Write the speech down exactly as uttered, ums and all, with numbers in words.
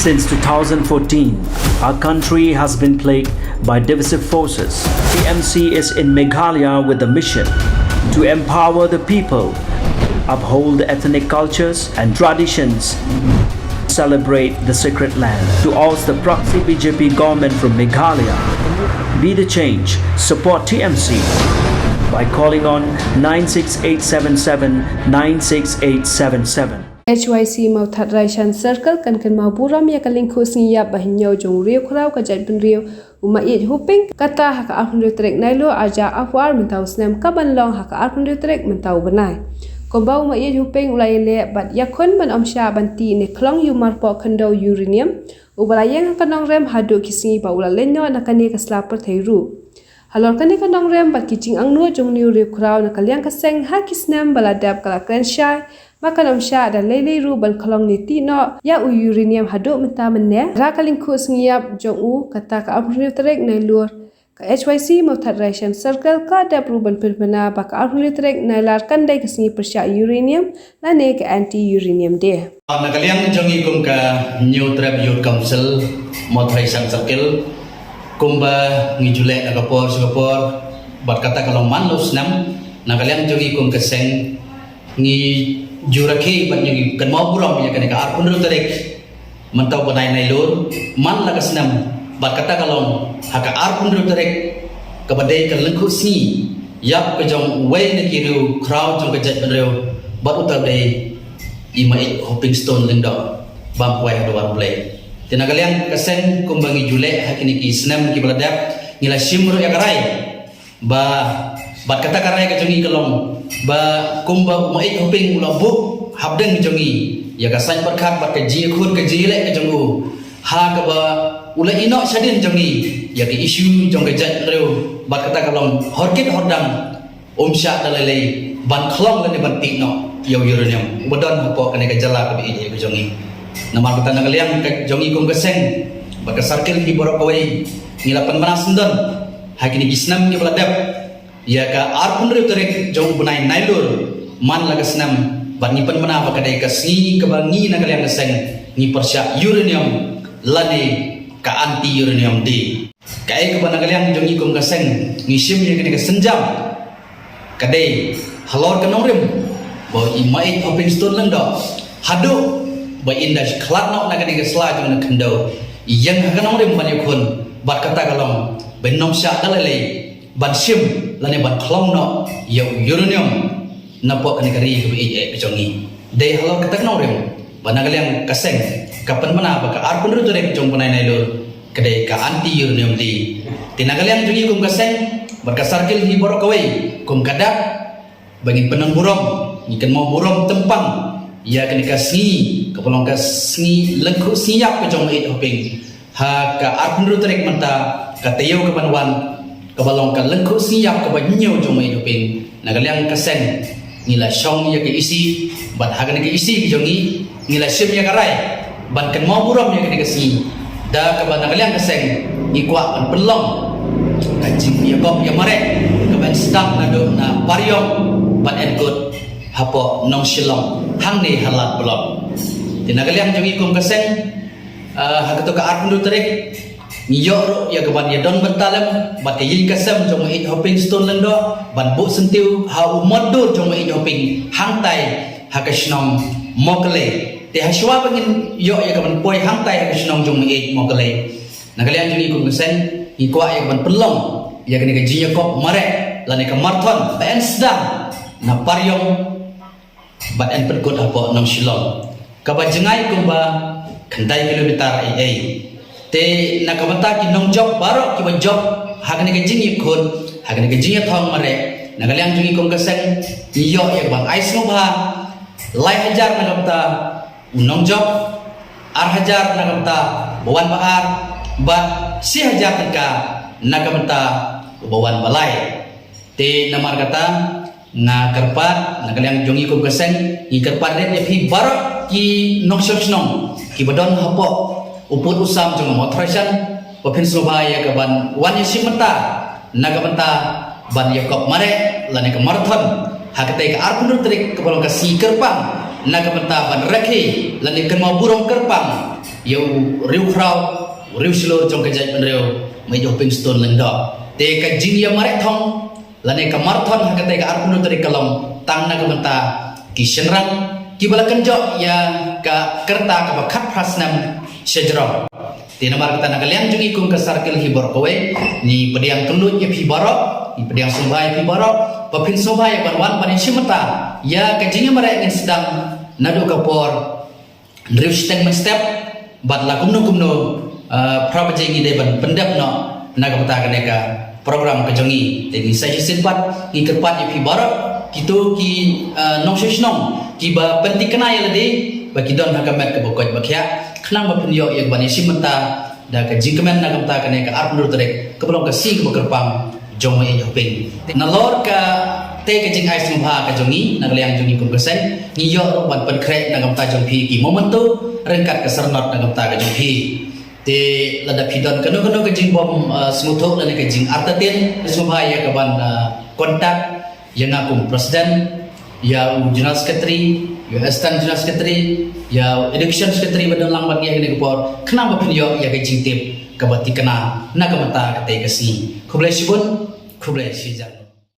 Since two thousand fourteen, our country has been plagued by divisive forces. T M C is in Meghalaya with the mission to empower the people, uphold ethnic cultures and traditions, celebrate the sacred land. To oust the proxy B J P government from Meghalaya, be the change, support T M C by calling on nine six eight seven seven nine six eight seven seven. H Y C Mawthadraishan Circle kan kynmaw burom ïa ka lyngkhuh sngi ïap ba hynñiew jong u riew khraw ka jaitbynriew u Maieit Hoping, kata ha ka arphew hynriew tarik Nailur arhajar arphew ar mynta u snem, kaban long ha ka arphew hynriew tarik mynta u bnai. Kumba u Maieit Hoping u la ïaleh bad ïakhun ban ym shah ban tih ne khlong ïa u marpoh khyndew uranium uba la ïeng ha ka nongrim haduh ki sngi ba u la leit noh na kane ka sla pyrthei ruh. Halor kane ka nongrim bad ki jingangnud jong une u riew khraw, na ka liang ka seng ha ki snem ba la dep ka la kren shai ba kan ym shah da lei lei ruh ban khlong ne tih noh ïa u uranium haduh mynta mynne. Hynrei ka lyngkhuh sngi ïap jong u, kata ka arphew hynriew tarik Nailur, ka H Y C Mawthadraishan Circle ka dep ruh ban pynbna ba ka arphew hynriew tarik Nailar kan dei ka sngi pyrshah uranium lane ka Anti Uranium Day. Na ka liang jong ngi kum ka Hynñiewtrep Youth Council Mawthadraishan Circle, kumba ngi ju leh na ka por sha ka por bad kata ka long man la u snem, na ka liang jong ngi kum ka seng ngi ju rakhe bad ngi kynmaw burom ïa kane ka arphew hynriew tarik mynta u bnai Nailur man la ka snem, bad kata ka long ha ka arphew hynriew tarik kaba dei ka lyngkhuh sngi ïap ka jong uwei na ki riew khraw jong ka jaitbynriew, bad uta u dei i Maieit Hoping Stone Lyngdoh, bam kwai ha duwan Blei. Te na ka liang ka seng kumba ngi ju leh ha kine ki snem kiba la dep, ngi la shim ruh ïa ka rai ba, bad kata ka rai ka jong ngi ka long ba kumba u Maieit Hoping u la buh hapdeng jong ngi ïa ka saiñ pyrkhat bad ka jingïakhun ka jingïaleh ka jong u, ha kaba u la ïehnoh shadien jong ngi ïa ka issue jong ka jaitbynriew, bad kata ka long hor kit hor dang um shah da lei lei ban khlong lane ban tih noh ïa u uranium uba don hapoh kane ka jylla kaba ïeit ka jong ngi. Namar kata na ka liang ka jong ngi kum ka seng bad ka circle hi baroh kawei, ngi la pynbna syndon ha kine ki snem kiba la dep ïa ka arphew hynriew tarik jong u bnai Nailur man la ka snem, bad ngi pynbna ba ka dei ka sngi kaba ngi na ka liang ka seng ngi pyrshah uranium lane ka Anti Uranium Day. Kaei kaba na ka liang jong ngi kum ka seng ngi shim ïa kane ka sienjam ka dei halor ka nongrim ba i Maieit Hoping Stone Lyngdoh haduh ba in da khlad noh na kane ka sla jong na khyndew, i ïeng ha ka nongrim ban ïakhun, bad kata ka long ba in ym shah da lei lei ban shim lane ban khlong noh ïa u uranium napoh kane ka ri kaba ïeit ka jong ngi. Dei halor kata ka nongrim ba na ka liang ka seng ka pynbna ba ka arphew hynriew tarik jong u bnai Nailur ka dei ka Anti Uranium Day. Te na ka liang jong ngi kum ka seng bad ka circle hi baroh kawei, kum ka dak ba ngin pynang burom, ngin kynmaw burom tympang ïa kane ka sngi kaba long ka sngi lyngkhuh sngi ïap ka jong u Maieit Hoping ha ka arphew hynriew tarik mynta, ka taïew kaban wan kaba long ka lyngkhuh sngi ïap kaba hynñiew jong u Maieit Hoping. Na ka liang ka seng ngi la shong ïa ka E C, bad ha kane ka E C ka jong ngi ngi la shim ïa ka rai ban kynmaw burom ïa kane ka sngi da kaba na ka liang ka seng ngi kwah ban pynlong ka jingïakop ïamareh kaban sdang naduh na Pariong bad yn kut hapoh Nongshillong hangne ha Lad Block. Te na ka liang jong ngi kum ka seng, ah, ha kato ka arphew hynriew tarik ngi ïoh ruh ïa kaban ïadon bynta lem bad ka ïing ka sem jong u Maieit Hoping Stone Lyngdoh ban buh syntiew ha u mot dur jong u Maieit Hoping hangtai ha ka shnong Mawkylli. Te ha shuwa ba ngin ïoh ïa kaban poi hangtai ha ka shnong jong u Maieit Mawkylli, na ka liang jong ngi kum ka seng ngi kwah ïa kaban pynlong ïa kane ka jingïakop mareh lane ka marathon ba yn sdang na Pariong bad yn pynkut hapoh Nongshillong, kaba jngai kumba khyndai kilometer ei ei. Te na ka bynta ki nongjop baroh kiba jop ha kane ka jingïakhun, ha kane ka jingïathong mareh, na ka liang jong ngi kum ka seng ngi ïoh ïa kaban ai sngewbha lai hajar na ka bynta u nongjop, ar hajar na ka bynta uba wan ba ar, bad shi hajar tyngka na ka bynta uba wan ba lai. Te namar kata nga kyrpad na ka liang jong ngi kum ka seng, ngi kyrpad rit ïa phi baroh ki nongshong shnong kiba don hapoh u pud u sam jong u Mawthadraishan ba phin sngewbha ïa kaban wan ïashim bynta na ka bynta ban ïakop mareh lane ka marathon ha katei ka arphew hynriew tarik kaba long ka sngi kyrpang, na ka bynta ban rakhe lane kynmaw burom kyrpang ïa u riewkhraw, u riewshlur jong ka jaitbynriew Maijohping Stone Lyngdoh. Te ka jingïamareh thong lane ka marathon ha katei ka arphew tarik ka long tang na ka bynta ki shynrang kiba la kynjoh ïa ka rta kaba khatphra snem shajrong. Te namar kata, na ka liang jong ngi kum ka circle hi baroh kawei, ngi pdiang kylluid ïa phi baroh, ngi pdiang sngewbha ïa phi baroh ba phin sngewbha ïa ban wan ban ïashim bynta ïa ka jingïamareh ngin sdang naduh ka por hynriew shiteng mynstep, bad la kumno kumno, ah, phra baje ngi dei ban pyndep noh na ka bynta kane ka program ka jong ngi. Te ngi sa shisien pat ngi kyrpad ïa phi baroh kito ki, ah, nongshong shnong kiba pynthikna ïa lade ba ki don ha ka met kaba koit ba khiah, khnang ba phin ïoh ïa ka ban ïashim bynta da ka jingkmen na ka bynta kane ka arphew tarik kaba long ka sngi kaba kyrpang jong Maijohping. Nalor katei ka jingai sngewbha ka jong ngi na ka liang jong ngi kum ka seng, ngi ïoh ruh ban pynkhreh na ka bynta jong phi ki memento ryngkat ka syrnod na ka bynta ka jong phi. Te lada phi don kano kano ka jingbym, ah, sngewthuh lane ka jingartatien, sngewbha ïa ka ban, ah, contact ïa nga kum president, ïa u general secretary, ïa u assistant general secretary, ïa u education secretary ba don lang bad ngi ha kane ka por, khnang ba phin ïoh ïa ka jingtip kaba thikna na ka bynta katei ka sngi. Khublei shibun, khublei shihajar.